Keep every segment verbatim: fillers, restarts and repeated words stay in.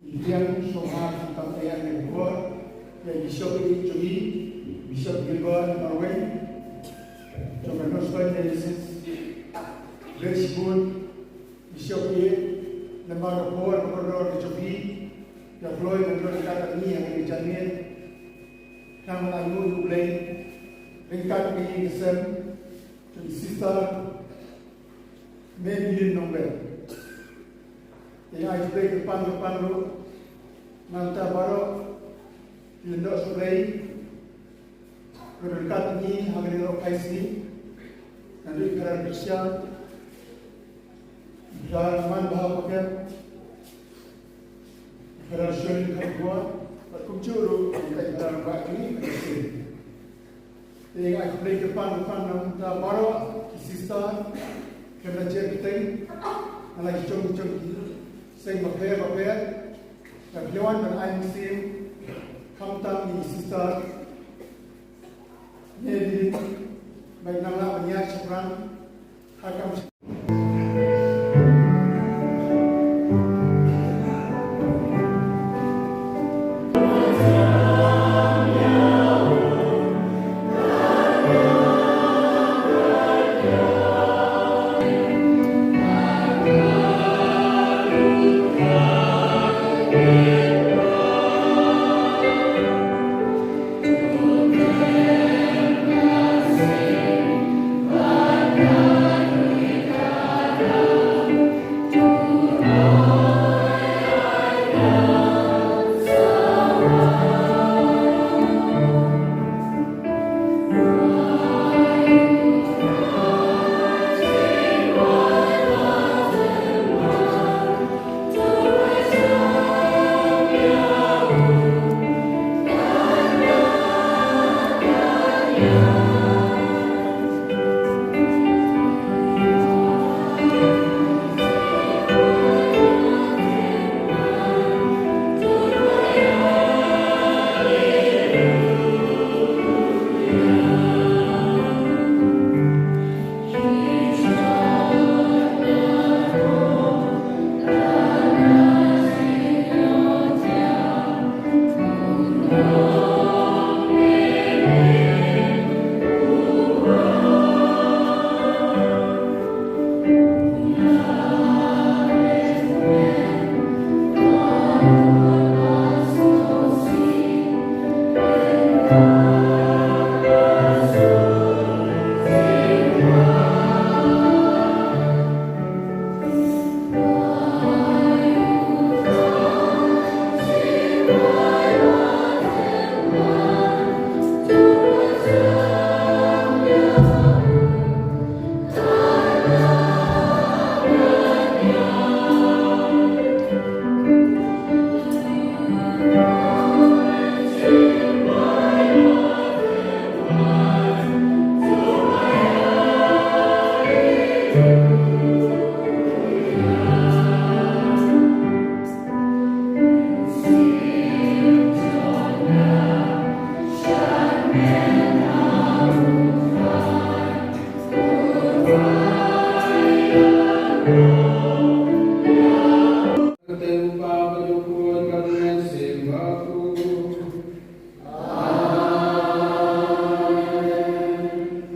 Ïa shong ha ka tam ïa ka bor ïa Bishop i jong i, Bishop Gilbert Marwein jong ka North Shore Diocese, Grace Boon, Bishop i, namar ka bor ka kordor ka jong i, ïa kloi ka kordor ka ta ni ïa ka jamiat, nang la yu yu lei, ringkat ka i ka sem, jong i sister, Mary Lynn Nongben. Te ai khublei kyrpang kyrpang ruh na bynta baroh ki lyngdoh sha U Blei. Ka don kat ngi ha kane ka lok phai sngi. Naduh i Karen Krisha, i Karen Man Bha Paket, i Karen Sholin Khatgua, bad kumjuh ruh i Karen Bah Kri Krisha. Te ai khublei kyrpang kyrpang na bynta baroh ki sister, khlem da jer kyrteng, na la ki jong ki jong ki seng bapher bapher, ba ki wan ban ai mynsiem, khamtam i sister Mary, ba nang lah ban ïaid shaphrang, ha kam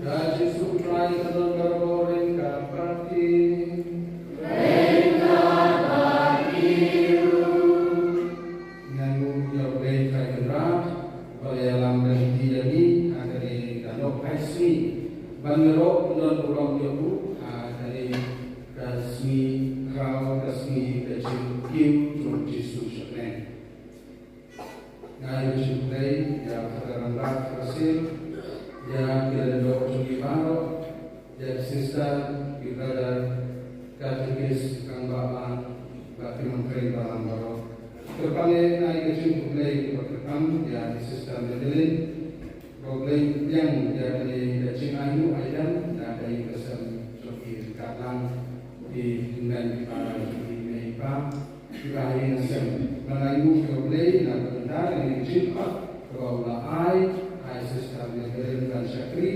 Ka Jisu Khrist ka don barabor, ka bad ki. Ngan ïa U Blei Trai Kynrad, uba la ïalam lynti ïa ngi ha kane ka lok phai sngi, ban ïaroh kyndon burom ïa u ha kane ka sngi khraw, ka sngi ka jingkiew jong u Jisu sha bneng. Nga ai ka jingkhublei ïa u Father Rangbah Fasil, ïa ki lyngdoh jong ngi baroh, ïa ki sister, ki brother, katekis, rangbah, bad ki nongtrei balang baroh. Kyrpang eh, nga ai ka jingkhublei kaba kyrpang ïa ki sister Madeline, ba U Blei un pdiang ïa kane ka jingainguh aidem na ka ïing ka sem jong ki. Ryngkat lang ki hynmen ki para jong ki, mei pa, kiba ha ïing ha sem. Nga ainguh ïa U Blei na ka bynta kane ka jingkhot kaba u la ai ha i Sister Madeline ban shakri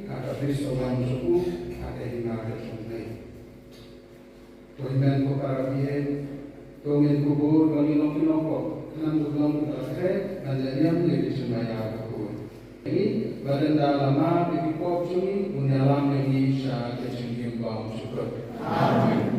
ha ka brisbane jong u ha ka hima ka jong U Blei. Ko hynmen ko para, phi ïeit, Ko ngin kubur ba ngin long ki nongpop, khnang ba long kiba khreh ban leh niam ïa ki jingmaïa ka khun. Ngi, ba dang da la map ïa ki pop jong ngi, un ïalam ïa ngi sha ka jingim ba um jukut. Amen.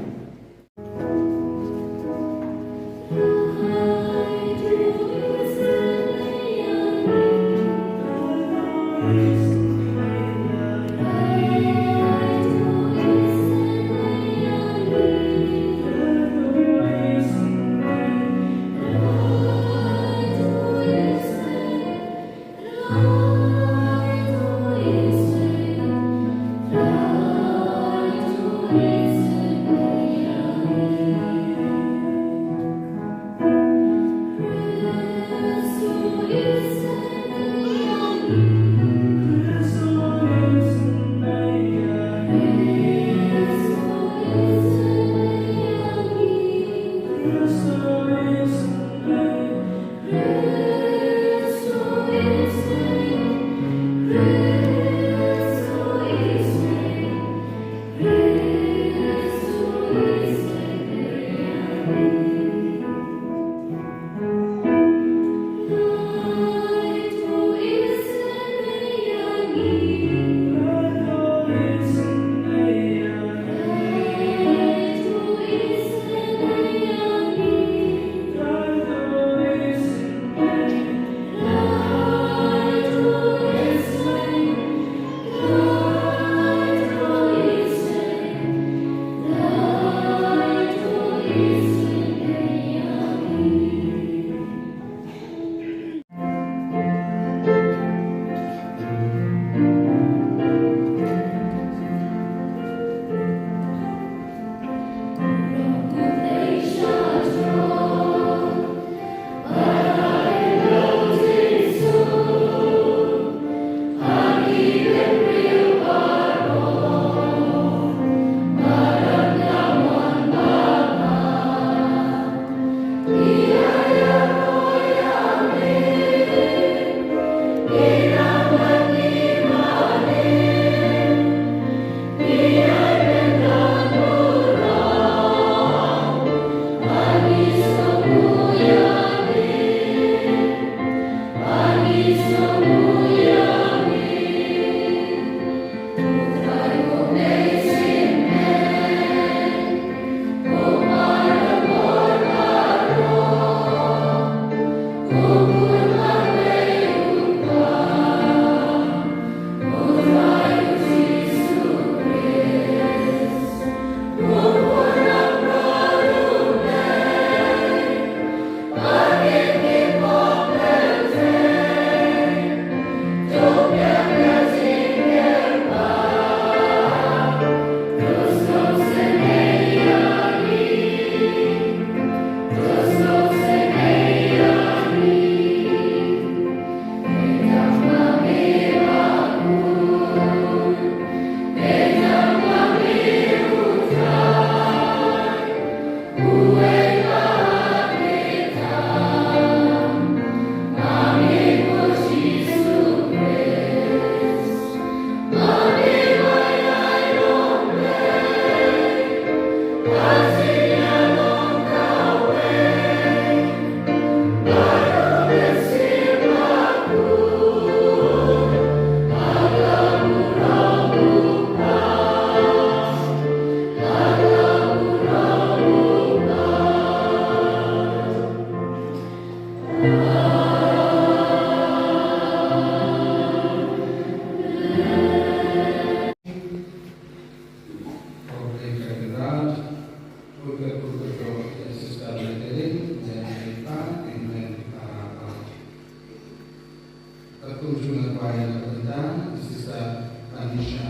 Ka kum jong nga ka wan na ka bynta, Sister Tanisha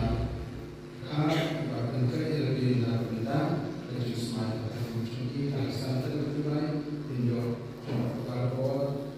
Khat, ba kan kren ïa lade na ka bynta ka jingsmai ka kum jong ki, ha ka Sunday ka July, in ïoh jong ka karbor,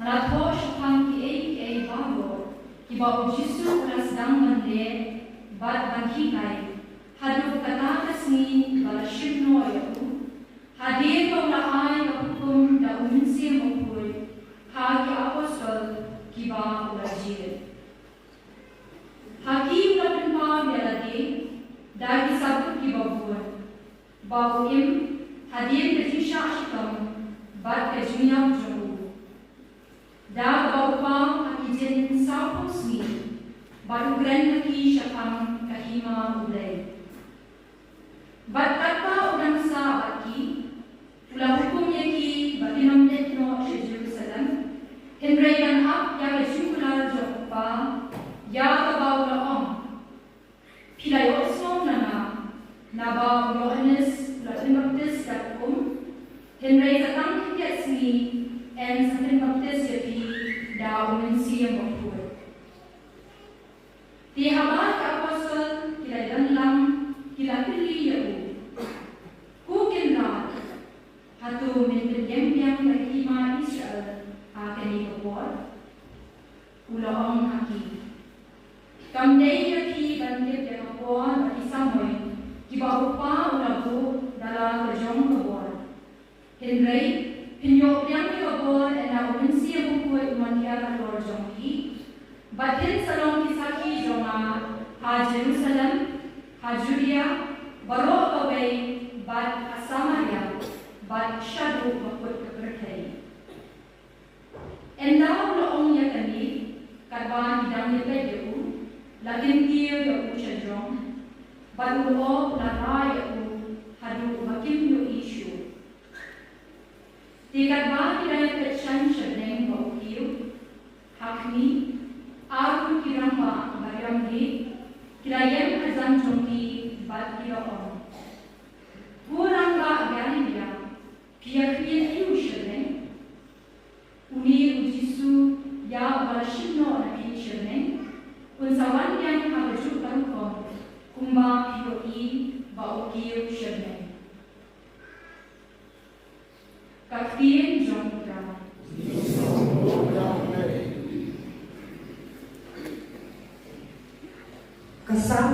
La thoh shaphang kiei kiei baroh kiba u Jisu u la sdang ban leh bad ban hikai haduh kata ka sngi ba la shim noh ïa u, hadien ba u la ai ka hukum da u Mynsiem Bakhuid ha ki apostol kiba u la jied. Ha ki u la pynpaw ïa lade da ki sabut kiba bun, ba u im hadien ka jingshah shitom bad ka jingïap jong u. Da kaba u paw ha ki jin sawphew sngi bad u kren ha ki shaphang ka hima U Blei. Bad kata u dang sah bad ki, u la hukum ïa ki ba kin ym leit noh sha Jerusalem, hynrei ban ap ïa ka jingkular jong u Kpa, ïa kaba u la ong, phi la ïohsngew na nga, naba u Ïohannes u la pynbaptis da ka um, hynrei sa tang khyndiat sngi yn sa pynbaptis ïa phi da u Mynsiem Bakhuid. Te haba ki apostol ki la ïadon lang, ki la kylli ïa u, ko Kynrad, hato men pynïeng biang ïa ka hima Israel ha kane ka por? U la ong ha ki, kam dei ïa phi ban tip ïa ka por bad ki samoi kiba u Kpa u la buh da la ka jong ka bor. Hynrei phin ïoh biang ïa ka bor ynda u Mynsiem Bakhuid un wan hiar halor jong phi, bad phin sa long ki sakhi jong nga ha Jerusalem, ha Judea baroh kawei, bad ha Samaria, bad shaduh ba kut ka pyrthei. Ynda u la ong ïa kane, katba ki dang ïapeit ïa u, la kyntiew ïa u shajrong, bad u lyoh u la rai ïa u haduh ba kim ïohi shuh. Te katba ki dang ïapeit shane shyrneng ba u kiew, ha khmih, arngut ki rangbah kiba ïam ri ki la ïeng hajan jong ki bad ki la ong, ko rangbah Galilea, phi ïa khmih aïu shyrneng? Une u Jisu ïa uba la shim noh na phi shyrneng, un sa wan biang ha kajuh ka rukom kumba phi ïohi ba u kiew shyrneng. Ka ktien jong U Trai. Ka Salm.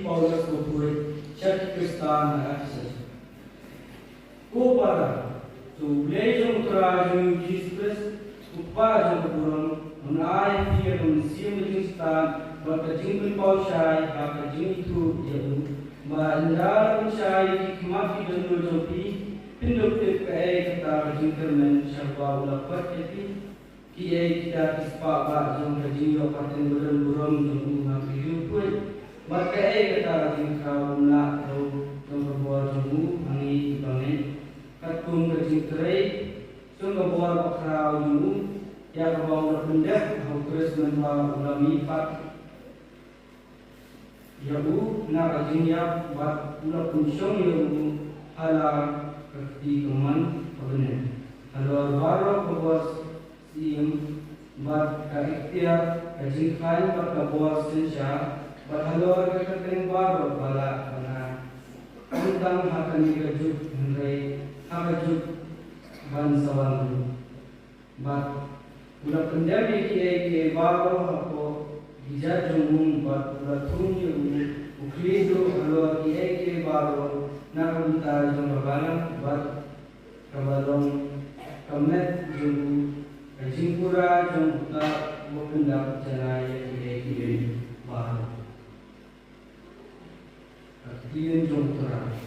Paulus u pule sha ki Khristan ha Ephesus. Ko para, to U Blei jong U Trai jong ngi U Jisu Khrist, U Kpa jong ka burom, un ai ïa phi ïa ka mynsiem ka jingstad bad ka jingpynpaw shai ha ka jingithuh ïa u, ba ynda la pynshai ïa ki khmat ki dohnud jong phi, phin dup tip kaei kata ka jingkyrmen sha kaba u la khot ïa phi. Kiei kita ki spah bah jong ka jingïoh pateng badonburom jong u ha ka ïing khuid, bad kaei kata ka jingkhraw umlah jong ka bor jong u ha ngi kiba ngeit, katkum ka jingtrei jong ka Ïa kaba u la pyndep ha u Khrist mynba u la mihpat ïa u na ka jingïap bad u la pynshong ïa u ha la ka kti kamon ka bneng. Halor baroh ka bor syiem bad ka iktiar, ka jingkhlaiñ bad ka bor synshar, bad halor ka kyrteng baroh ba la bnai, ym tang ha kane ka juk hynrei ha ka juk ban sa wan ruh. Bad u la pyndem ïa kiei kiei baroh hapoh ki jait jong u, bad u la thung ïa u u khlieh duh halor kiei kiei baroh na ka bynta jong ka balang, bad kaba long ka met jong u, ka jingpura jong uta uba pyndap janai ïa kiei kiei baroh. Ka ktien jong u Trai.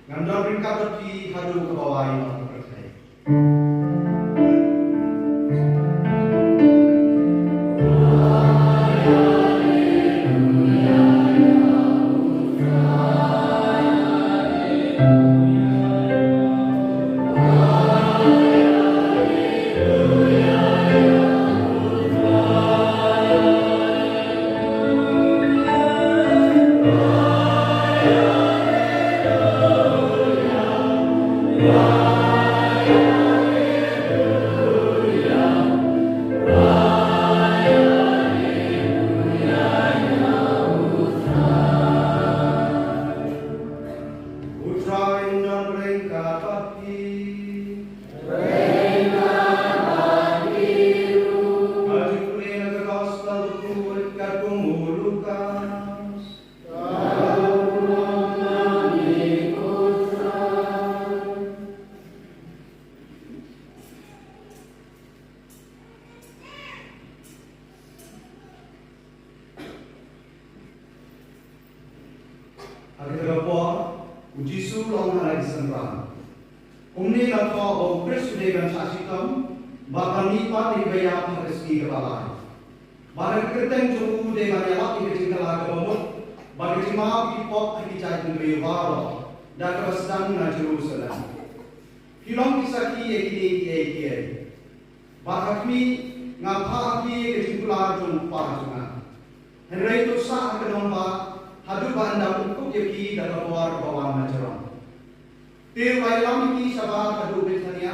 Ngan don ryngkat bad phi haduh kaba wai noh ka pyrthei. U Trai un don ryngkat bad phi. Ryngkat bad phi ruh. Ka jingpule na ka Gospel bakhuid katkum u Lukas. Ka burom ïa me ko Trai. Ha kata ka por, u Jisu u la ong ha la ki synran, kumne la thoh ba u Khrist u dei ban shah shitom bad ban mihpat na kiba ïap ha ka sngi kaba lai. Bad ha ka kyrteng jong u u dei ban ïalap ïa ka jingkylla kaba mut bad ka jingmap ïa ki pop ha ki jaitbynriew baroh da kaba sdang na Jerusalem. Phi long ki sakhi ïa kine kiei kiei. Bad ha khmih, nga phah ha phi ïa ka jingkular jong u Kpa jong nga. Hynrei to sah ha ka nongbah haduh ba yn da pynkup ïa phi da ka bor kaba wan na jrong. Te u la ïalam ïa ki shabar haduh Bethania,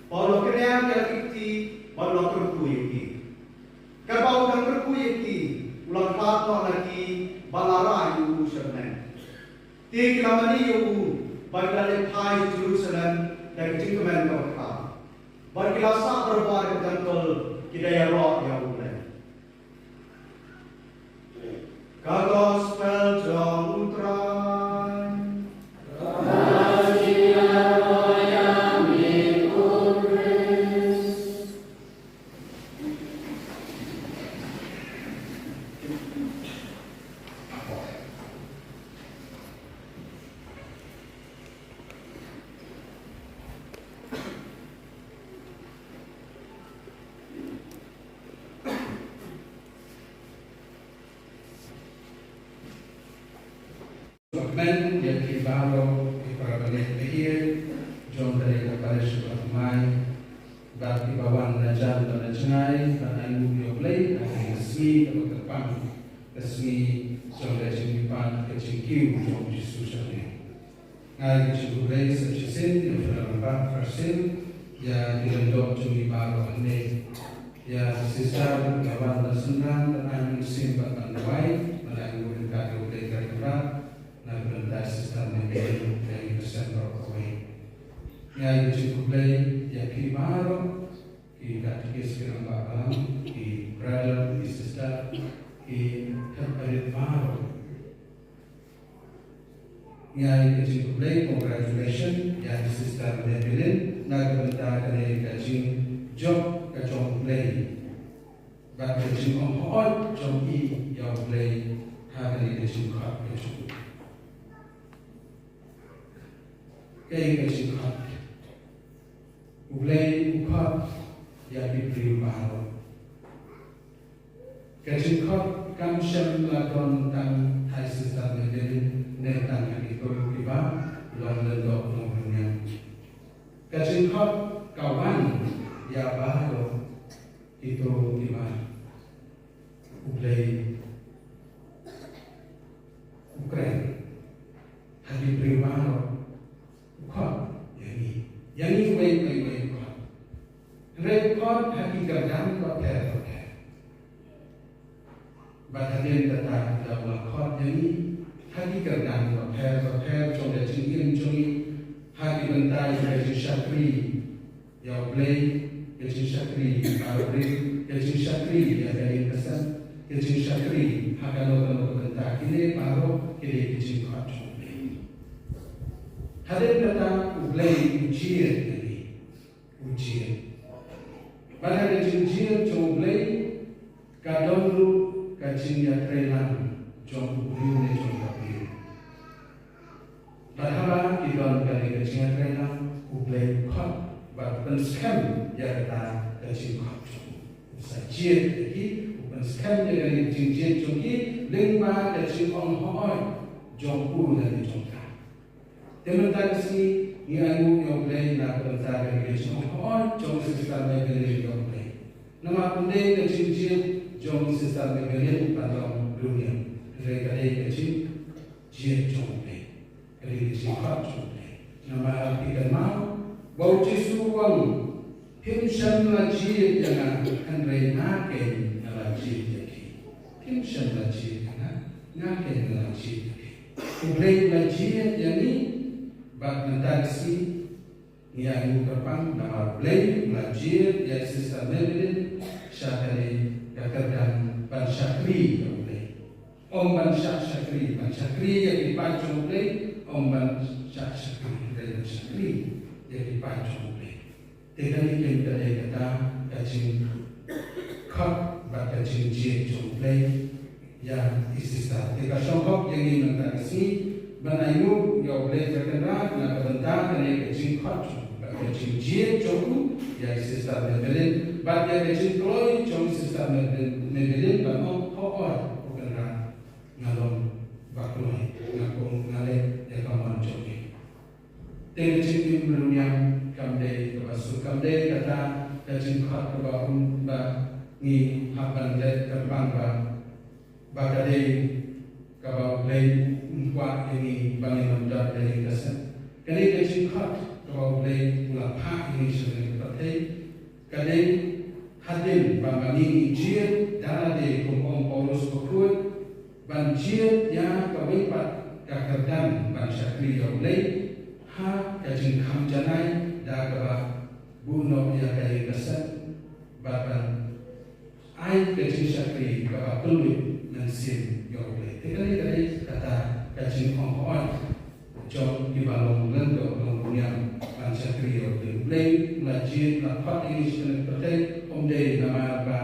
bad u la kynriah ïa ki kti bad u la kyrkhu ïa ki. Katba u dang kyrkhu ïa ki, u la khlad noh na ki bad la rah ïa u sha bneng. Te ki la mane ïa u bad ki la leit phai sha Jerusalem da ka jingkmen kaba khraw. Bad ki la sah barabor ha ka templ, ki da ïaroh ïa U Blei. Ka Gospel jong U Trai. Kmen ïa ki baroh ki para bangeit baieit jong kane ka parish Bathymmai, bad kiba wan na jan bad na jngai ban ainguh ïa U Blei ha kane ka sngi kaba kyrpang, ka sngi jong ka jingmihpat, ka jingkiew jong U Jisu sha bneng. Nga ai ka jingkhublei sa shisien ïa u Reverend Bah Pharsil, ïa ki lyngdoh jong ngi baroh hangne, ïa Sister ba wan na synran ban ai mynsiem bad ban duwai, ban ai nguh ryngkat ïa U Blei Trai Kynrad, na ka bynta Sister Mary, ïa ngi ki Khristan baroh kawei. Nga ai ka jingkhublei ïa phi baroh, ki katekist, ki rangbah balang, ki Brother, ki sister, ki thep barit baroh. Ngi ai ka jingkhublei, congratulation ïa ki sister Madeline na ka bynta kane ka jingjop ka jong U Blei bad ka jingong hooid jong i ïa U Blei ha kane ka jingkhot ka jong u. Kaei ka jingkhot? U Blei u khot ïa ki briew baroh. Ka jingkhot kam shym la don tang ha i Sister Madeline ne tang ha kito kiba long lyngdoh nongpynïaid. Ka jingkhot ka wan ïa baroh kito kiba U Blei u kren ha ki briew baroh. U khot ïa ngi, ïa ngi uwei pa uwei u khot. Hynrei u khot ha ki kyrdan bapher bapher. Bad hadien kata, u la khot ïa ngi ha ki kyrdan bapher bapher jong ka jingim jong ngi, ha ki bynta jong ka jingshakri ïa U Blei, ka jingshakri ïa ka ri, ka jingshakri ïa ka ïing ka sem, ka jingshakri ha kano kano ka bynta. Kine baroh ki dei ki jingkhot jong U Blei. Hadien kata U Blei u jied ïa ngi, u jied. Bad ha ka jingjied jong U Blei ka don ruh ka jingïatreilang jong u briew ne jong ka briew. Bad haba ki don kane ka jingïatreilang, U Blei u khot bad u pynskhem ïa kata ka jingkhot jong u. U sa jied ïa ki, u pynskhem ïa kane ka jingjied jong ki lyngba ka jingong hooid jong u lane jong ka. Te mynta ka sngi ngi ainguh ïa U Blei na ka bynta kane ka jingong hooid jong Sister Madeline ïa U Blei. Namar ym dei ka jingjied jong Sister Madeline ban long riewniam, hynrei ka dei ka jing jied jong U Blei. Ka dei ka jingkhot jong U Blei. Namar phi kynmaw ba U Jisu u ong, phim shym la jied ïa nga, hynrei nga keiñ nga la jied ïa phi. Phim shym la jied ïa nga, nga keiñ nga la jied ïa phi. U Blei u la jied ïa ngi, bad mynta ka sngi ngi ïa ngi kyrpang namar U Blei u la jied ïa i Sister Madeline sha kane ka kyrdan ban shakri ïa U Blei. Ym ban shah shakri, ban shakri ïa ki paid jong U Blei, ym ban shah shakri, hynrei ban shakri ïa ki paid jong U Blei. Te kane keiñ ka dei kata ka jingkhot bad ka jingjied jong U Blei ïa i Sister. Te ka shong hok ïa ngi mynta ka sngi ban ainguh ïa U Blei Trai Kynrad na ka bynta kane ka jingkhot bad ka jingjied jong u ïa i Sister Madeline bad ïa ka jingkloi jong i Sister Madeline, Madeline ban ong, hooid ko Kynrad, nga long ba kloi, nga kong, nga leh ïa ka mon jong me. Te ka jingim riewniam kam dei kaba suk, kam dei kata ka jingkhot kaba um ba ngi hap ban leh kyrpang ba, ba ka dei kaba U Blei um kwah ïa ngi ba ngin ym don ka ïing ka sem. Kane ka jingkhot kaba U Blei u la phah ïa ngi sha kane ka pyrthei, ka dei hadien ba ma ngi ngi jied da lade, kum ong Paulus bakhuid, ban jied ïa kawei pat ka kyrdan ban shakri ïa U Blei ha ka jingkham janai da kaba buh noh ïa ka ïing ka sem bad ban ai ka jingshakri kaba pynlut mynsiem ïa U Blei. Te kane ka dei kata ka jingong hooid jong kiba long lyngdoh long riewniam ban shakri ïa U Blei. U Blei u la jied, u la khot ïa ngi sha kane ka pyrthei, ym dei namar ba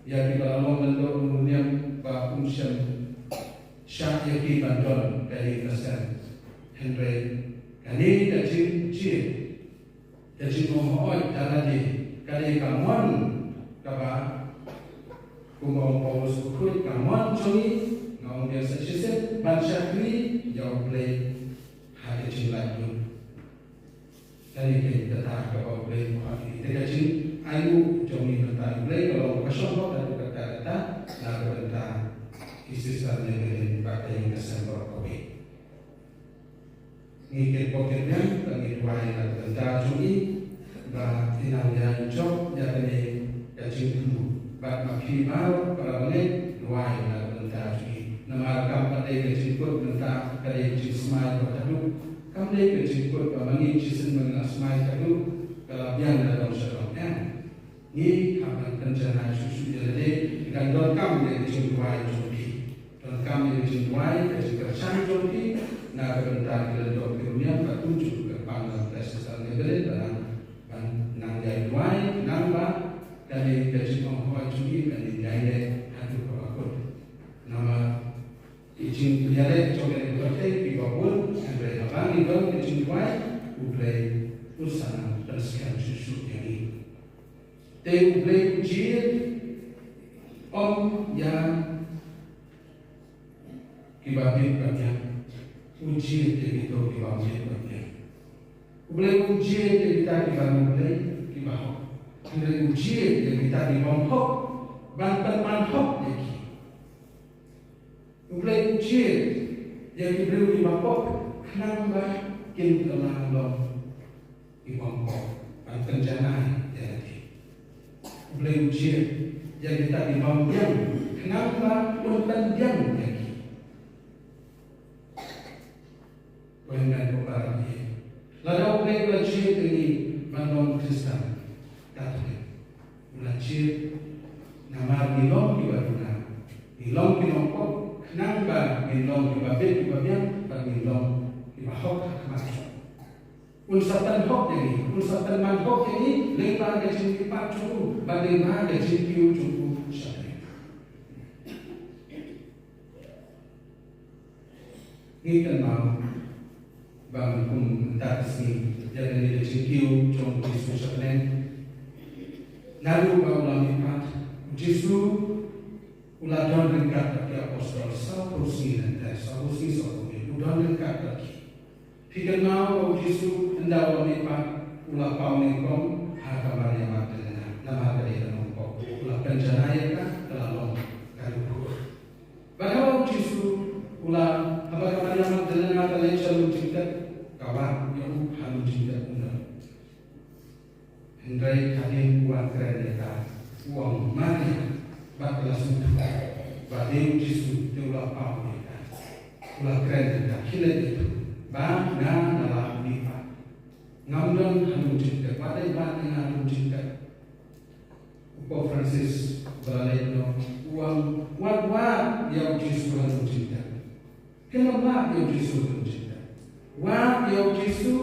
ïa kiba la long lyngdoh long riewniam ba um shym shah ïa ki ban don ka ïing ka sem. Hynrei kane ka jingjied, ka jingong hooid da lade, ka dei ka mon kaba, kumba ong Paulus bakhuid, ka mon jong ngi, nga ong biang sa shisien, ban shakri ïa U Blei ha ka jinglaitluid. Kane keiñ kata kaba U Blei u khot ïa ngi. Te ka jingainguh jong ngi mynta ïa U Blei ka long kaba shong hok haduh katta katta na ka bynta i Sister Madeline bad ka ïing ka sem baroh kawei. Ngi kyrpad ïa U Blei ba ngin duwai na ka bynta jong ngi ba phin nang ïa jop ïa kane ka jingthmu bad ma phi baroh para bangeit duwai na ka bynta jong ngi. Namar kam pat dei ka jingkut mynta, ka dei ka jingsmai ba haduh. Kam dei ka jingkut ba ma ngi shisien ma ngi la smai haduh ka la biang da dong sha dong, em. Ngi hap ban pynjanai shuh shuh ïa lade, ngan donkam ïa ka jingduwai jong phi. Donkam ïa ka jingduwai, ka jingkyrshan jong phi na ka bynta ki lyngdoh ki rynïeng, bad kumjuh ka pang na ka shisha ne bret, bad nang, bad nang ïa duwai, nang ba kane ka jingong hoi jong ngi kan ïai leh haduh kaba kut. Namar ki jingïaleh jong kane ka pyrthei kiba bun, hynrei haba ngi don ka jingduwai, U Blei un sa nang pynskhem shuh shuh ïa ngi. Te U Blei u jied ym ïa kiba bit ba biang, u jied ïa kito kiba bit ba biang. U Blei um jied ïa kita kiba, U Blei, kiba hok. Hynrei u jied ïa kita kibym hok ban pynman hok ïa ki. U Blei u jied ïa ki briew kiba pop khnang ba kin kylla long kibym pop ban pynjanai ïa lade. U Blei u jied ïa kita kibym biang khnang ba un pynbiang ïa ki. Ko hynmen ko para, lada U Blei u la jied ïa ngi ban long Khristan Katholik, u la jied namar ngi long kiba duna, ngi long ki nongpop, khnang ba ngin long kiba bit kiba biang, bad ngin long kiba hok ha khmat jong u. Un sa pynhok ïa ngi, un sa pynman hok ïa ngi lyngba ka jingmihpat jong u bad lyngba ka jingkiew jong u sha bneng. Ngi kynmaw ba mynta ka sngi ïa kane ka jingkiew jong U Jisu sha bneng. Naduh ba u la mihpat, U Jisu u la don ryngkat bad ki apostol sawphew sngi lynter, sawphew sngi sawphew miet, u don ryngkat bad ki. Phi kynmaw ba U Jisu ynda u la mihpat u la paw nyngkong ha ka Maria Magdalena, namar ka dei ka nongpop, u la pynjanai ïa ka, ka la long ka dukor. Bad haba U Jisu u la, haba ka Maria Magdalena ka leit sha lum jingtep, ka wad ïa u ha lum jingtep u nong. Hynrei hadien u wan kren ïa ka, u ong, Maria, bad ka la sngewthuh ba dei U Jisu te u la paw ïa ka. U la kren ïa ka, khie leit ïathuh ba nga nga la mihpat. Ngam don ha lum jingtep, wat leit wad ïa nga ha lum jingtep. U Pope Francis ba la leit noh u ong, wat wad ïa U Jisu ha lum jingtep. Kynmaw, wad ïa U Jisu ha lum jingtep. Wad ïa U Jisu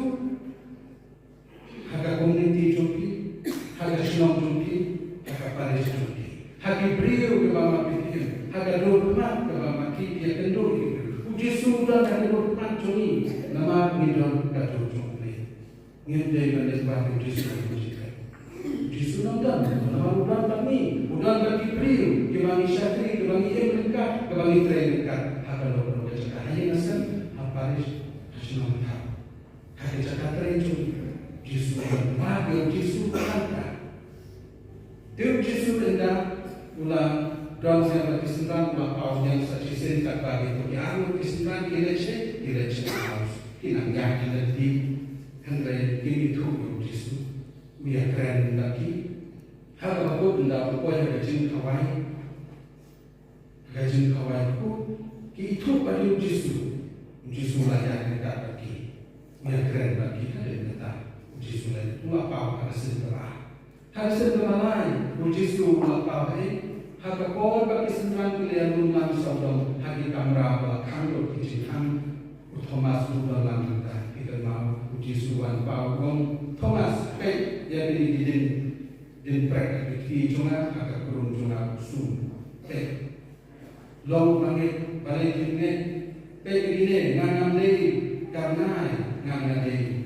ha ka community jong phi, ha ka shnong jong phi, ha ka parish jong phi, ha ki briew kiba ma phi im, ha ka dur khmat kaba ma phi ïakynduh ïa ki briew. U Jisu u don ha ka dur khmat jong ngi, namar ngi don ka dur jong U Blei. Ngim dei ban leit wad ïa U Jisu ha lum jingtep. U Jisu u nang don, namar u don bad ngi, u don bad ki briew kiba ngi shakri, kiba ngi im ryngkat, kiba ngi trei ryngkat ha kano kano ka jaka, ha ïing ha sem, ha parish, ha shnong ha thaw. Ha ka jaka trei jong ngi, Jisu u don, wad ïa U Jisu ha ka. Te U Jisu ynda u la don sha bad ki synran, u la paw biang sa shisien katba kito ki arngut ki synran ki leit sha, ki leit sha house, ki nang ïaid ki leit dih, hynrei kim ithuh ïa U Jisu. U ïakren bad ki. Ha kaba kut ynda u poi ha ka jingkhawai, ka jingkhawai kut, ki ithuh ba dei U Jisu. U Jisu u la ïaid ryngkat bad ki. U ïakren bad ki hadien kata. U Jisu u la, u la paw ha ka sien kaba ar. Ha ka sien kaba lai, U Jisu u la paw ha, ha ka por ba ki synran ki la ïalum lang sawdong ha ki kamra ba la khang lut ki jingkhang, u Thomas u don lang mynta. Phi kynmaw, U Jisu u wan paw u ong, Thomas, peit ïa kine ki dien, dien prek ha ki kti jong nga, ha ka krung jong nga u sum. Peit. Long bangeit, balei phin ngeit? Peit ïa kine, nga ngam dei karnai, nga nga dei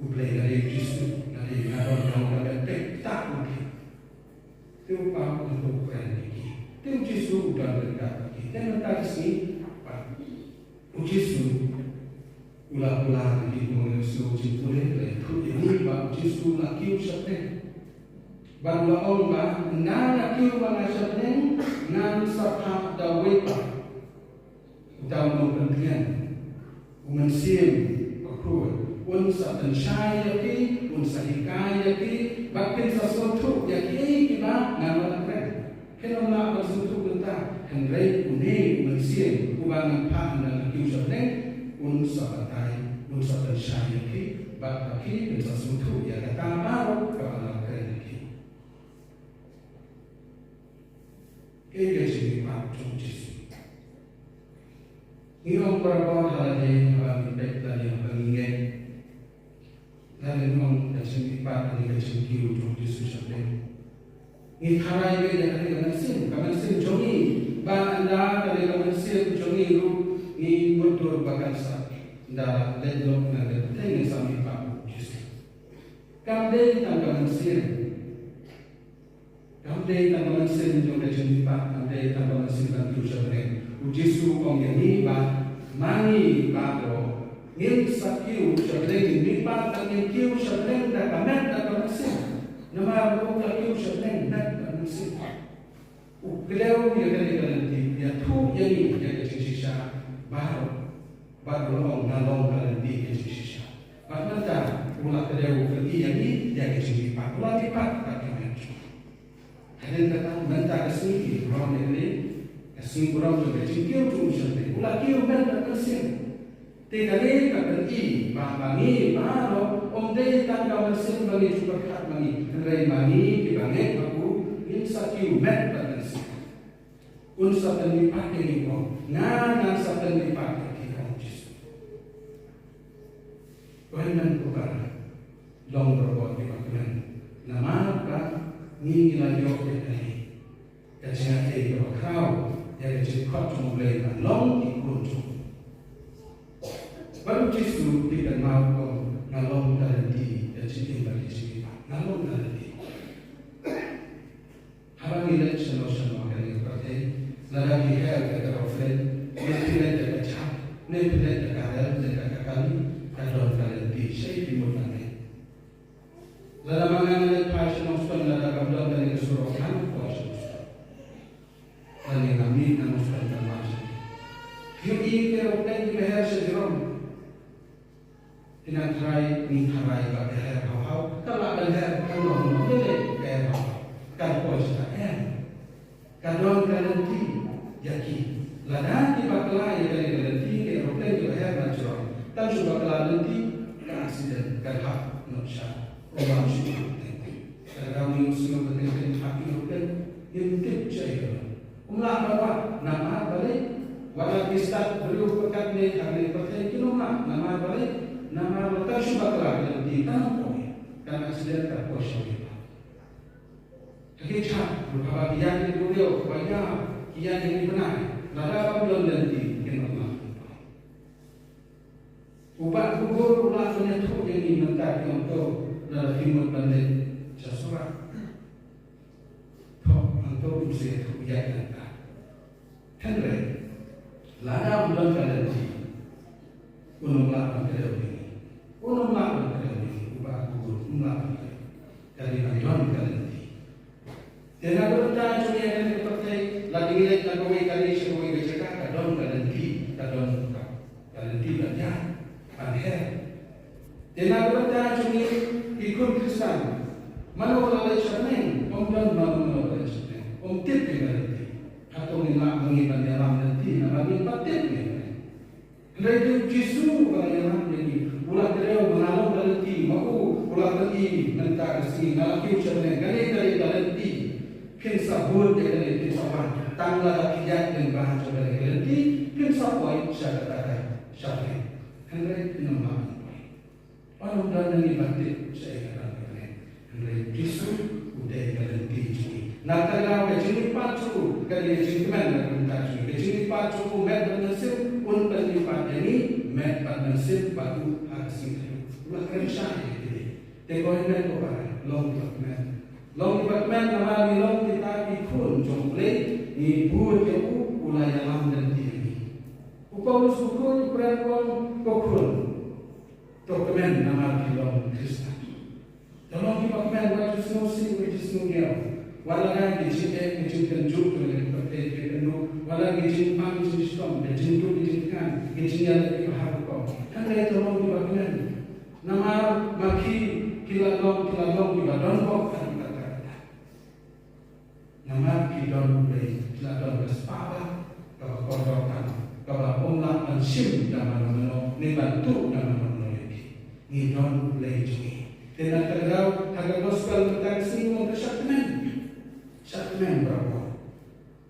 U Blei, nga dei U Jisu, nga dei, nga don, nga don, nga don, peit, peit ïa U Blei. Te u paw u kren ïa ki. Te U Jisu u don ryngkat bad ki. Te mynta ka sngi pat, U Jisu u la kular ïa ki, kumno U Jisu u jingpule, u la ïathuh ïa ngi ba U Jisu u la kiew sha bneng. Bad u la ong ba, ynda nga kiew ma nga sha bneng, ngan sa phah da uwei pat. Uta u nongpyntngen, u Mynsiem Bakhuid, un sa pynshai ïa phi, un sa hikai ïa phi, bad phin sa sngewthuh ïa kiei kiba ngan wan kren. Phin ym lah ban sngewthuh mynta, hynrei une u Mynsiem uba ngan phah ynda nga kiew sha bneng, un sa batai, un sa pynshai ïa phi, bad ba phi phin sa sngewthuh ïa kata baroh kaba ngan kren ïa phi. Kaei ka jingmihpat jong u Jisu? Ngi ong barabor ha lade haba ngi peit lane haba ngi ngeit. Lada ngi ong ka jingmihpat lane ka jingkiew jong u Jisu shatei, ngi tharai ïa kane ka mynsiem, ka mynsiem jong ngi. Ba ynda kane ka mynsiem jong ngi ruh ngi mutdur ba kan sa, ynda la leit noh na ka pyrthei ngin sa mihpat bad u Jisu. Kam dei tang ka mynsiem. Kam dei tang ka mynsiem jong ka jingmihpat, kam dei tang ka mynsiem ban kiew sha bneng. U Jisu u ong ïa ngi ba ma ngi baroh ngin sa kiew sha bneng, ngin mihpat, ngin kiew sha bneng da ka met da ka mynsiem. Namar u la kiew sha bneng met bad mynsiem. U kdew ïa kane ka lynti, u ïathuh ïa ngi ïa ka jingshisha baroh. Bad u la ong, nga long ka lynti ka jingshisha. Bad mynta u la kdew, u la kdew ïa ngi ïa ka jingmihpat, u la mihpat bad ka met. Hadien kata mynta ka sngi ngi burom ïa kane ka sngi burom jong ka jingkiew jong u shatei, u la kiew met bad mynsiem. Te kane ka pyni ba ma ngi baroh ym dei tang ka mynsiem ba ngi ju pyrkhat ma ngi, hynrei ma ngi kiba ngeit ha u ngin sa kiew met bad mynsiem. Un sa pynmihpat ïa ngi, u ong, nga ngan sa pynmihpat ïa phi, ong Jisu. Ko hynmen ko para, long barabor kiba kmen. Namar ba ngi ngi la ïoh ïa kane ka jingaiei kaba khraw, ïa ka jingkhot jong U Blei ban long ki khun jong u. Bad u Jisu u pynkynmaw, u ong, nga long ka lynti, ka jingim bad ka jingmihpat. Nga long ka lynti. Haba ngi leit shano shano ha kane ka pyrthei, lada ki her da ka aeroplane, ne phi leit da ka jhak, ne phi leit da ka rel, ne da ka kali, ka don ka lynti shaei phi mut ban leit. Lada ma nga nga leit phai sha Nongstoiñ, lada kam don kane ka surok, ngan poi sha Nongstoiñ. Lane nga mih na Nongstoiñ ban wan sha. Ïohi ki aeroplane kiba her sha Jurong. Phi nang tharai, ngi tharai ba ka her haw haw, ka lah ban her, ka long long lei lei ka her haw haw, kan poi sha ka, em. Ka don ka lynti ïa ki. Lada ki bakla ïa kane ka lynti, ka aeroplane kaba her na Jurong, tang shu bakla lynti, ka accident, kan hap noh sha, ka wan shu. Ka dang ïoh sngewbha teng teng ha ki aeroplane, ngim tip shaei ka long. Um lah ban wad, namar balei? Wat la ki stad briew pyrkhat ne ha kane ka pyrthei kin ym lah, namar balei? Namar ba tang shu bakla ka lynti, tang poi, kan accident, kan poi sha u ïa. Ha ki jhak ruh haba ki ïaid ki briew, haba ïaid ki ïaid ki bnai, lada kam don lynti, kin ym lah. U Bah Google u la ïathuh ïa ngi mynta, ki ong to, lada phi mut ban leit sha Surat, to, hangto un sa ïathuh ïa ngi mynta. Hynrei lada ym don ka lynti, un ym lah ban kdew ïa ngi. Un ym lah ban kdew ïa ngi, u Bah Google um lah ban kdew. Ka dei ban don ka lynti. Te na ka bynta jong ngi ha kane ka pyrthei, lada ngi leit na kawei ka ri sha kawei ka jaka, ka don ka lynti, ka don ka, ka lynti ban ïaid, ban her. Te na ka bynta jong ngi ki khun Khristan, mano ba la leit sha bneng, ym don mano mano ba la leit sha bneng, ym tip ïa ka lynti. Hato ngin lah ma ngi ban ïalam lynti namar ngim pat tip ïa ka lynti? Hynrei dei u Jisu uba la ïalam ïa ngi, u la kdew ba nga long ka lynti, ma u u la pyni mynta ka sngi, nga la kiew sha bneng, kane ka dei ka lynti. Phin sa bud ïa kane, phin sa wan. Tang lada phi ïaid lyngba jong kane ka lynti, phin sa poi sha kata ka, sha bneng. Hynrei phin ym lah ban poi. Ym don na ngi ban tip shaei ka don ka bneng. Hynrei u Jisu u dei ka lynti jong ngi. Na kata ka daw ka jingmihpat jong u ka dei ka jingkmen na ka bynta jong ngi. Ka jingmihpat jong u met bad mynsiem, un pynmihpat ïa ngi met bad mynsiem bad u ha ka sngi kynduh. U la kren shai ïa kine. Te ko hynmen ko para, long kiba kmen. Long kiba kmen namar ngi long kita ki khun jong U Blei, ngi bud ïa u, u la ïalam lynti ïa ngi. U Paulus u khun u kren u ong, ko khun, to kmen namar ki long Khristan. To long kiba kmen, wat ju sngewsih, wat ju sngewngiaw. Wat la don ki jingeh, ki jingpynjot, ki jingpynjot, wat la ki jingpang, ki jingshitom, ki jingduk, ki jingkhan, ki jingïaleh kiba har rukom. Hynrei to long kiba kmen. Namar ma ki, ki la long, ki la long kiba don bok ha ki kata kata. Namar ki don U Blei, ki la don ka spah ba, kaba kordor tam, kaba ym lah ban shim da mano mano, ne ban tuh da mano mano ïa ki. Ngi don U Blei jong ngi. Te na kata ka daw, ha ka gospel mynta ka sngi u ong to shah kmen. Shah kmen barabor.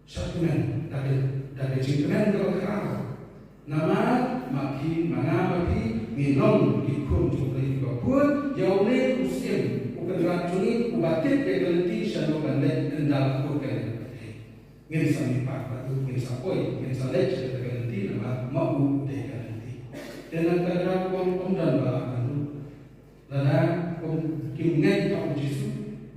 Shah kmen da ka, da ka jingkmen kaba khraw. Namar ma phi, ma nga ma phi ngi long ki khun jong U Blei kiba bun ïa une u Syiem, u Kynrad jong ngi, uba tip ïa ka lynti shano ban leit ynda la kut ka lynti. Ngin sa mihpat bad u, ngin sa poi, ngin sa leit sha kata ka lynti namar ma u u dei ka lynti. Te na kata ka daw ym don ba lah ban lut. Lada kum kim ngeit ha U Jisu,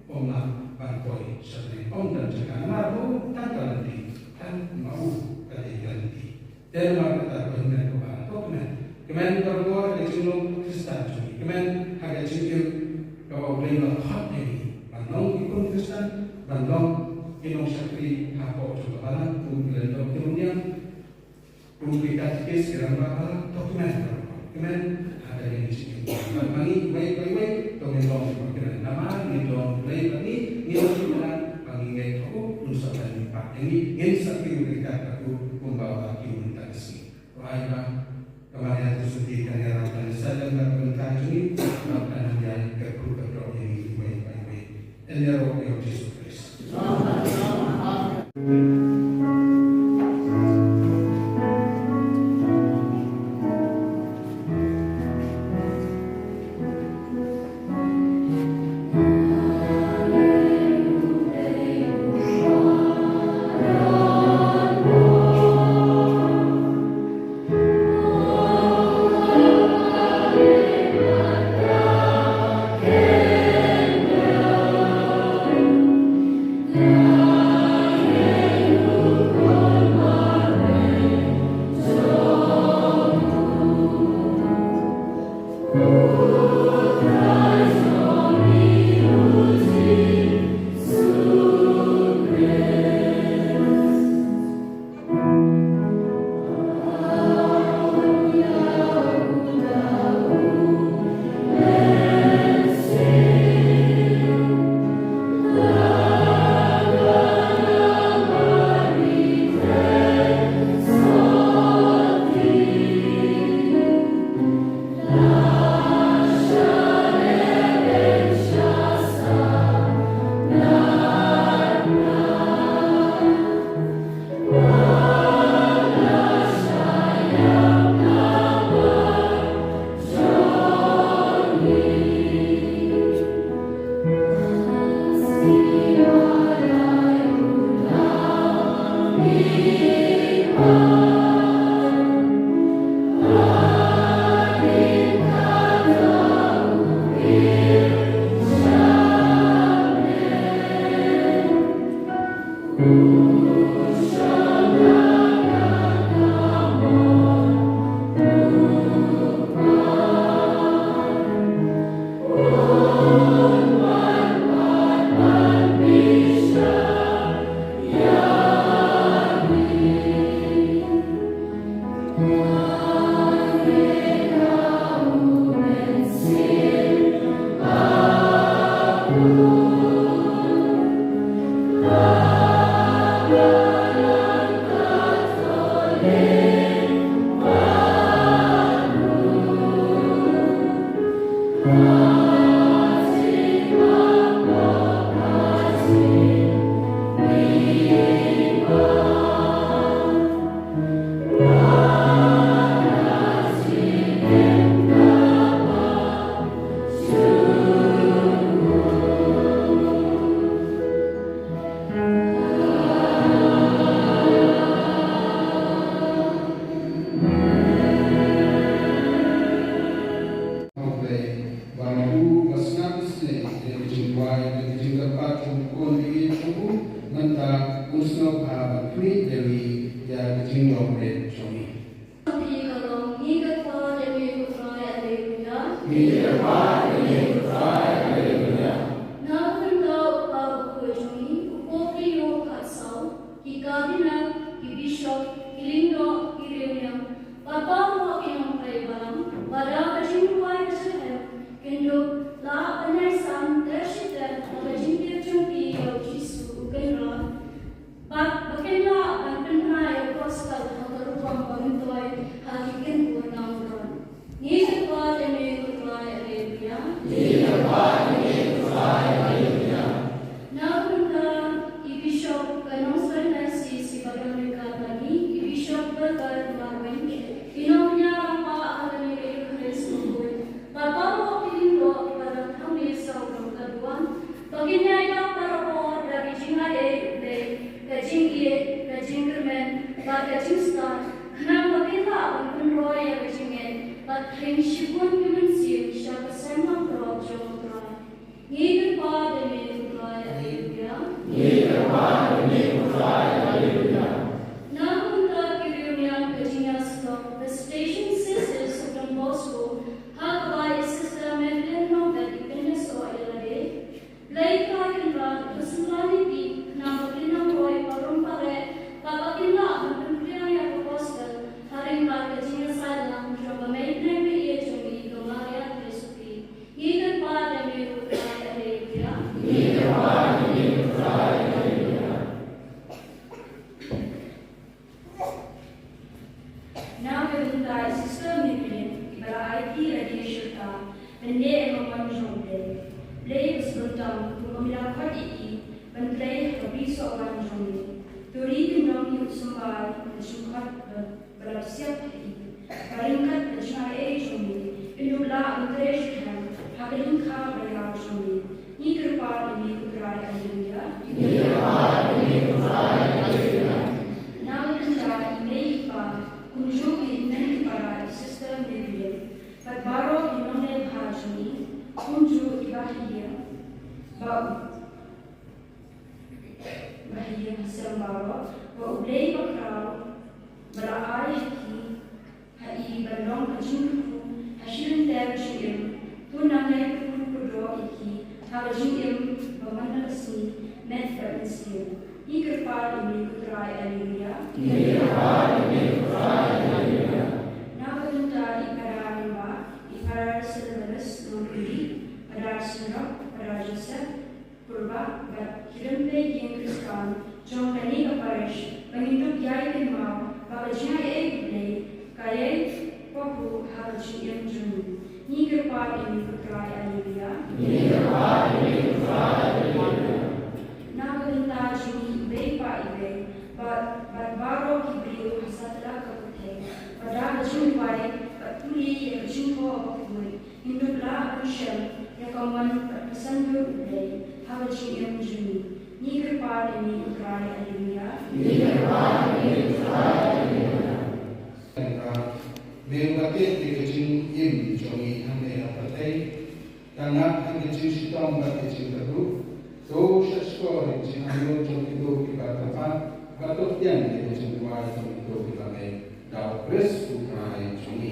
ym lah ban poi sha kane, ym don jaka namar u tang ka lynti, tang ma u ka dei ka lynti. Te namar kata ko hynmen ko hynmen, to kmen. Kmen ka bor ka jinglong Khristan jong ngi. Kmen ha ka jingim kaba U Blei u la khot ïa ngi ban long ki khun Khristan, ban long ki nongshakri hapoh jong ka balang, kum ki lyngdoh ki nongñiang, kum ki katikis, ki rangbah balang, to kmen, kmen ha ka jingim. Bad ma ngi wei pa wei to ngin long kmen. Namar ngi don U Blei bad ngi, ngi long ki balang, ba ngi ngeit ha u, un sa ban pat ïa ngi, ngin sa kiew ryngkat bad u kumba u la kiew mynta ka sngi. Ko ai ba ka Maria Theisotti kan ïarap ban sa lem bad ka bynta jong ngi, bad kan ïa ka kyrkhu ka drok ïa ngi wei pa wei. Yn ïaroh ïa U Jisu Khrist. Hynrei ba ma u ba sngap isynei ïa ka jingduwai bad ka jingkyrpad jong u khun ba ïeit jong u, mynta un sngewbha ban khmih ïa ngi ïa ka jinglong rit jong ngi. Phi ka long ngi ka kyrpad ïa me ko Trai, Alleluia. Ngi ka kyrpad ïa me ko Trai, Alleluia. Na ka bynta u Kpa bakhuid jong ngi, u Pope Leo khatsaw, ki Cardinal, ki Bishop, ki lyngdoh, ki riewniam, bad baroh ki nongtrei balang, ba da ka jingduwai ka jingkyrkhu, kin dup lah ban ïai san ter shi ter ha ka jingtip jong ki ïa u Jisu u Kynrad. Bad ba kin lah ban pynbna ïa u Gospel ha ka rukom ba Ïa shibun ki mynsiem sha ka sem langbrot jong U Trai. Ngi kyrpad ïa me ko Trai, Alleluia. Ngi kyrpad ïa me ko Trai, Alleluia. Na ka bynta ki riewniam ka jingïasyllok, Visitation Sisters of Don Bosco, ha kaba i Sister Madeline Norbert i pynïasoh ïa lade. Blei Trai Kynrad, to sumar ïa ki, khnang ba kin nang roi parom pareh, kaba kin lah ban pynphriang ïa ka gospel ha ryngkat ka jingïasaid lang jong ka Mei Bneng ba ïeit jong ngi, ka Maria Theisotti. Ngi kyrpad ïa me ko Trai, Alleluia. Ngi kyrpad ïa me ko Trai, Alleluia. Na ka bynta i Sister Madeline, iba la aiti ïa lade sha ka, ban leh ïa ka mon jong U Blei. Blei ba sbynta, kumba me la khot ïa i ban trei ha ka bri sohwan jong me. To ri kyndong ïa u symbai ka jingkhot ba, ba la psiap ha i. Ba ryngkat ka jingaiei jong me, in dup lah ban trei shitom ha ka lyngkha ba ïar jong me. Ngi kyrpad ïa me ko Trai, Alleluia. Ngi kyrpad ïa me ko Trai, Alleluia. Na ka bynta i mei i pa, kumjuh ki hynmen ki para, i Sister Madeline, bad baroh ki nongleh bha jong ngi, kumjuh ki bahaïing ba u, bahaïing ha sem baroh ba U Blei bakhraw ba la ai ha ki, ha i ban long ka jingkyrkhu ha shi lynter jingim. To nang ïai kyrkhu kyrdoh ïa ki ha ka jingim ba man la ka sngi, met bad mynsiem. Ngi kyrpad ïa me ko Trai, Alleluia. Ngi kyrpad ïa me ko Trai, Alleluia. Na ka bynta i Phadar Nongbah, i Phadar Silvanus Nongkri, Phadar Synrok, Phadar Joseph Kurbah bad ki rympei ïing Khristan jong kane ka parish, ba ngin dup ïai kynmaw ba ka jingaiei U Blei ka ïai pahuh ha ka jingim jong ngi. Ngi kyrpad ïa me ko Trai, Alleluia. Ngi kyrpad ïa me ko Trai, Alleluia. Na ka bynta jong ngi iwei pa iwei, bad, bad baroh ki briew ha satlak ka pyrthei, ba da ka jingduwai bad pule ïa ka jingthoh bakhuid, ngin dup lah ban shem ïa ka mon bad ka san dur U Blei ha ka jingim jong ngi. Ngi kyrpad ïa me ko Trai, Alleluia. Ngi kyrpad ïa me ko Trai, Alleluia. Me uba tip ïa ka jingim jong ngi hangne ha pyrthei, ka ngat ha ka jingshitom bad ka jingkyrduh, to shahshkor ïa ka jingangnud jong kito kiba kyrpad, bad to pdiang ïa ka jingduwai jong kito kiba mei. Da U Khrist U Trai jong ngi.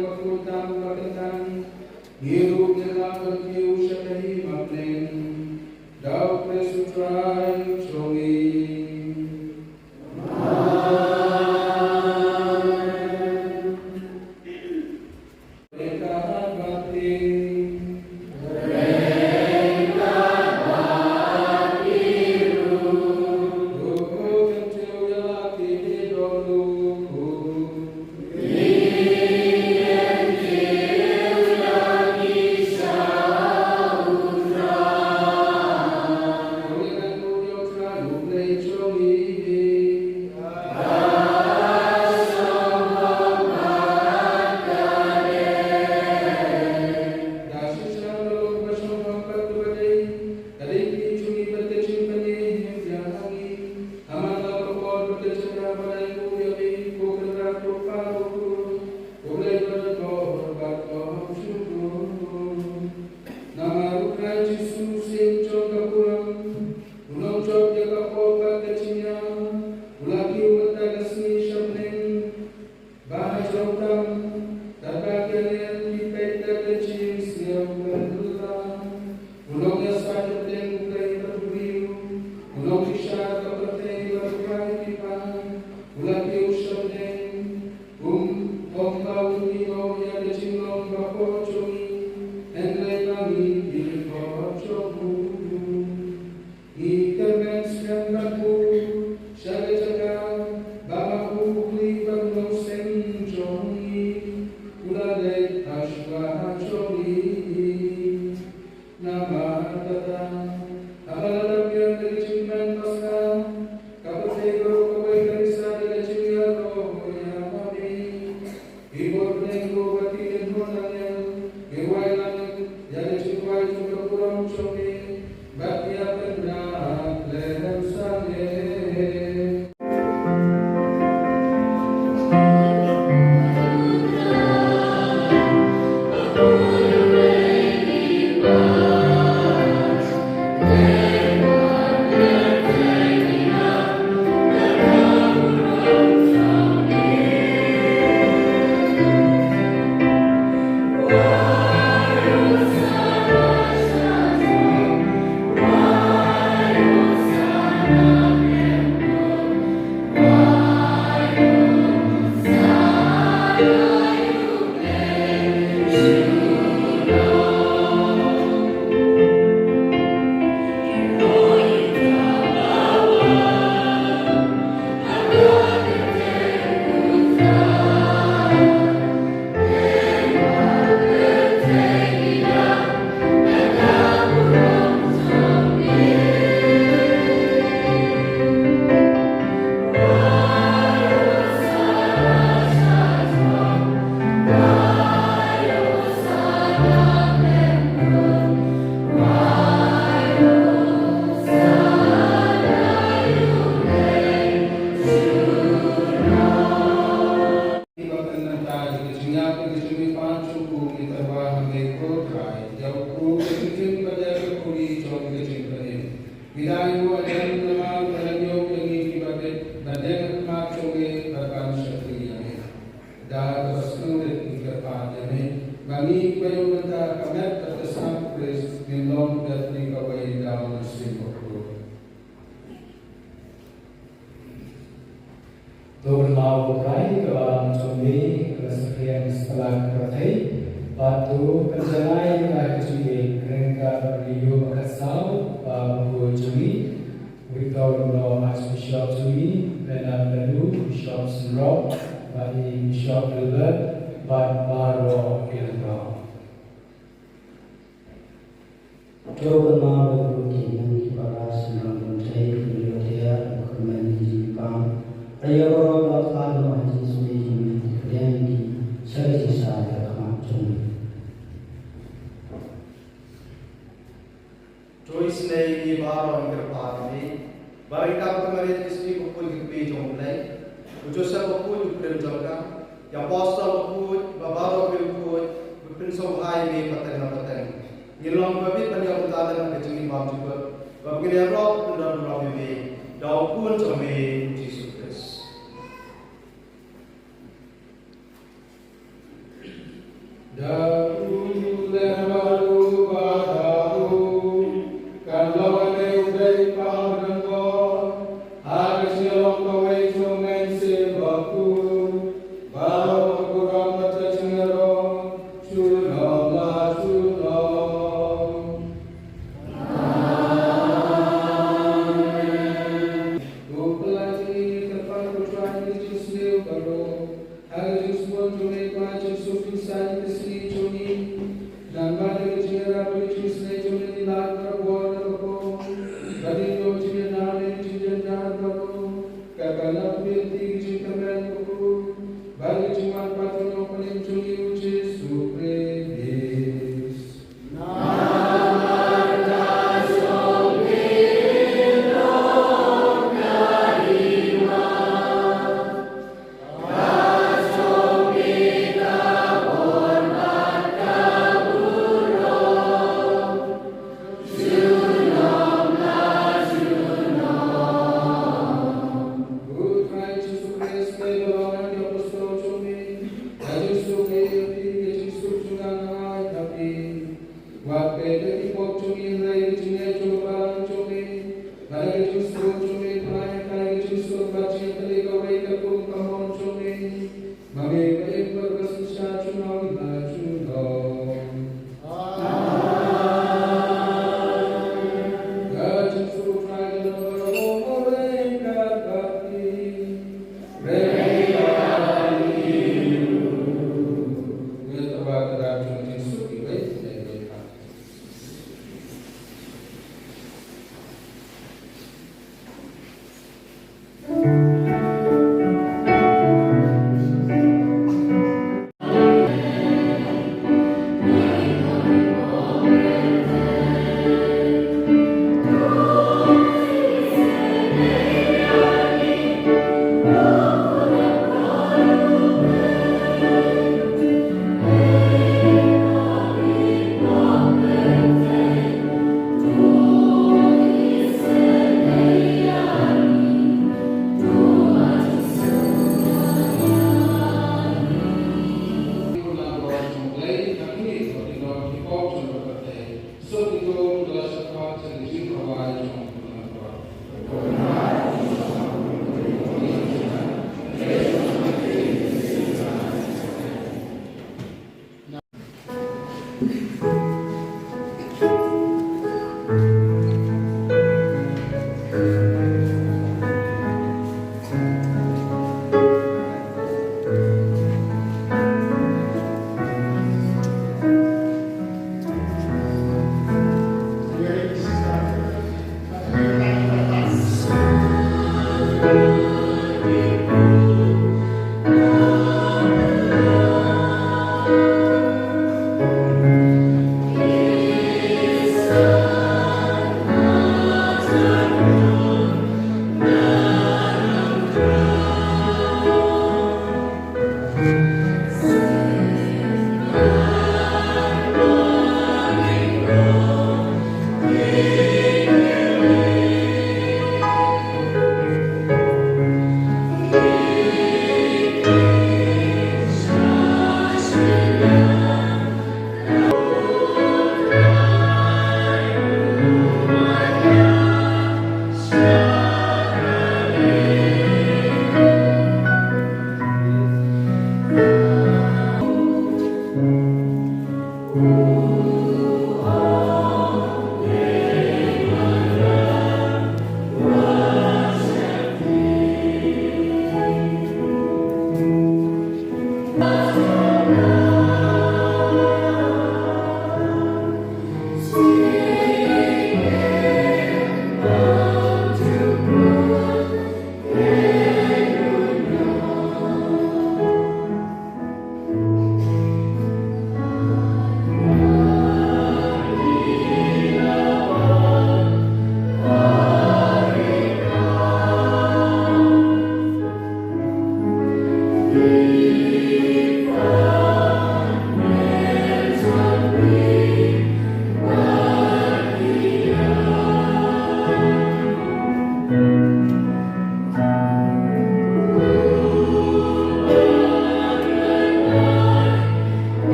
Khutam ba kyntang, ngi ruh ngin ïa ban kiew sha ka hima bneng da U Khrist U Trai jong ngi. Amen. Namar U Trai Jisu, Syiem jong ka burom, u nongjop ïa ka pop bad ka jingïap, u la kiew mynta ka sngi sha bneng, ba ha jrong tam, katba ki angel ki peit da ka jingsngew kyrpang, u nongïasaid hapdeng u klei bad u briew, u nongbishar ka pyrthei bad u Trai ki paid, u la kiew sha bneng, um, ong ba un ïehnoh ïa ka jinglong ba pop jong ngi, hynrei ma ngi ki riewkor jong u. Ngi kyrmen skhem bad u sha ka jaka ba ma u u khlieh bad u nongseng jong ngi u la leit ha shuwa jong ngi. Namar kata, haba la dep ïa ka jingkmen Paskha, ka pyrthei baroh kawei ka risa da ka jingïaroh ïa u Trai. Ki bor bneng ruh bad ki kynhun angel ki wai lang ïa ka jingduwai jong ka burom jong ki bad ki ïa pynrap lem sangeh. Kiba pynmynta ïa ka jingïap bad ka jingmihpat jong u, ngi tyrwa ha me ko Trai, ïa u kpu ka jingkit bad ïa ka puri jong ka jingpynim. Ngi dei ruh ha ïing namar ba la ñiew ïa ngi kiba bit ban ïeng ha khmat jong me bad ban shakri ïa me. Da kaba sngewrit ngi kyrpad ïa me ba ngi kiba ïoh mynta ka met bad ka snam u Khrist ngin long bad ngi kawei da u Mynsiem Bakhuid. To kynmaw ko Trai ïa ka balang jong me, ka la sakhiang satlak ka pyrthei. Bad to pynjanai ïa ka jingïeit ryngkat bad u Leo ba khatsaw, ba bakhuid jong ngi, u Victor Umno Archbishop jong ngi, Bernard Menu, Bishop Synrop, bad i Bishop Gilbert, bad baroh ki lyngdoh. To kynmaw ïa baroh ki hynmen ki para, ki nongpyntrei, ki nongïohthiah, ki kyrmen, ki jingpang. Ïa baroh ba la khlad noh ha jingsumar jingmut, pdiang ïa ki sha ka jingshai ha khmat jong me. To isynei ïa baroh ngi kyrpad ïa me. Ba ryngkat bad ka Maria Theisotti bakhuid ka kmie jong U Blei, u Joseph bakhuid u pyrshah jong ka, ki apostol bakhuid, bad baroh ki riewkhuid ba pynsngewbha ïa me pateng na pateng, ngin long kiba bit ban ïoh bynta lem ha ka jingim bymjukut, ba ngin ïarap ban don burom ïa me da U Khun jong me U Jisu Khrist. Da u lem bad u ba da u kan long ane u dei pa u don bor ha ka jinglong kawei jong u mynsiem bakhuid ba u burom bad ka jingïaroh junom la junom. Amen. Ko Blei, ngi kyrpad ko Trai, ïa ka jingsniew baroh. Ha ka jingsbun jong me, Trai, jingsuk jingsaiñ ka sngi jong ngi. Namar ka jingïarap bad ka jingisynei jong me, ngi lait marwei na ka por. Bad ngi ïoh jingïada na ka jingjynjar baroh. Kaba la pynmih ïa ka jingkyrmen bakhuid bad ka jingwan pat jong u Nongpynim jong ngi, u Jisu Khrist. Wat peit ïa ki pop jong ngi, hynrei ïa ka jingngeit jong ka balang jong me. Bad da ka jingsuk jong me, pynlait ïa ka jingsuk bad jingïatylli kawei katkum ka mon jong me. Ma me ba im bad ba synshar junom la junom. Amen. Ka jingsuk u Trai ka long baroh, u Trai ka bad phi. Re ka bad phi. Ngi tyrwa ka dak jong ka jingsuk iwei na iwei pat.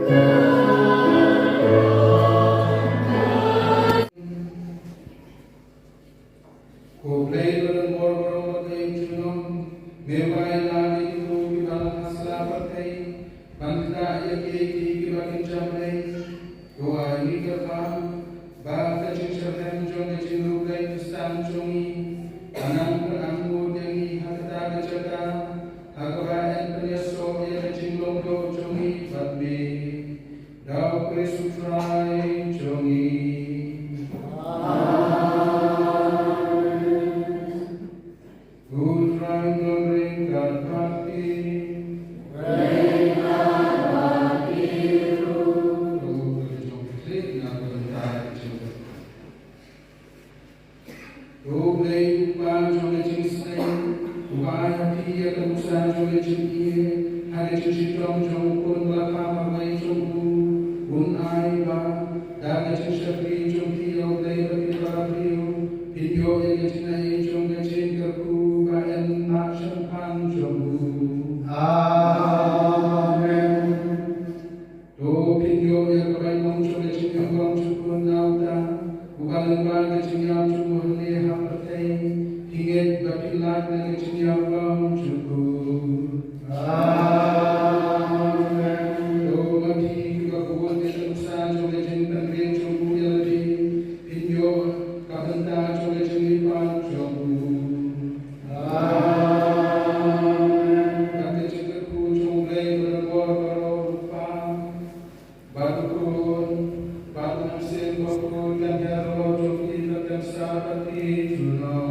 Ko Blei ba don bor baroh, ba don junom, me wai ïa ngi kito kiba la hasla pyrthei ban kyndah ïa kiei kiei kiba kin jam lei. To ai ngi kyrpad ba ka jingsyrhem jong ka jingïaleh Khristan jong ngi, ka nang pynangnud ïa ngi ha kata ka jaka ha kaba yn pynïasoh ïa ka jinglong doh jong ngi bad me. Da U Khrist U Trai jong ngi. Amen. U Trai un don ryngkat bad phi. Ryngkat bad phi ruh. To, ka jong phi na ka bynta ka jong U Blei U Kpa jong ka jingsneng, uba ai ha phi ïa ka nuksa jong ka jingïeit ha ka jingshitom jong U Khun ba la kha marwei jong u, un ai ba da ka jingshakri jong phi ïa U Blei bad ïa ki para briew, phin ïoh ïa ka jingaiei jong ka jingkyrkhu ba yn lah shemphang jong u. Amen. To phin ïoh ïa ka bainong jong ka jingïalam jong u na uta uba lyngba ka jingïap jong u hangne ha pyrthei. Phi ngeit ba phin lait na ka jingïalam jong u. Amen. To ma phi kiba bun ïa ka nuksa jong ka jingpynried jong u ïa lade, phin ïoh ka bynta jong ka jinglipad jong u. Amen. Ka jingkyrkhu jong U Blei ba don bor baroh, U Kpa bad U Khun bad U Mynsiem Bakhuid, kan hiar halor jong phi bad kan sah bad phi junom.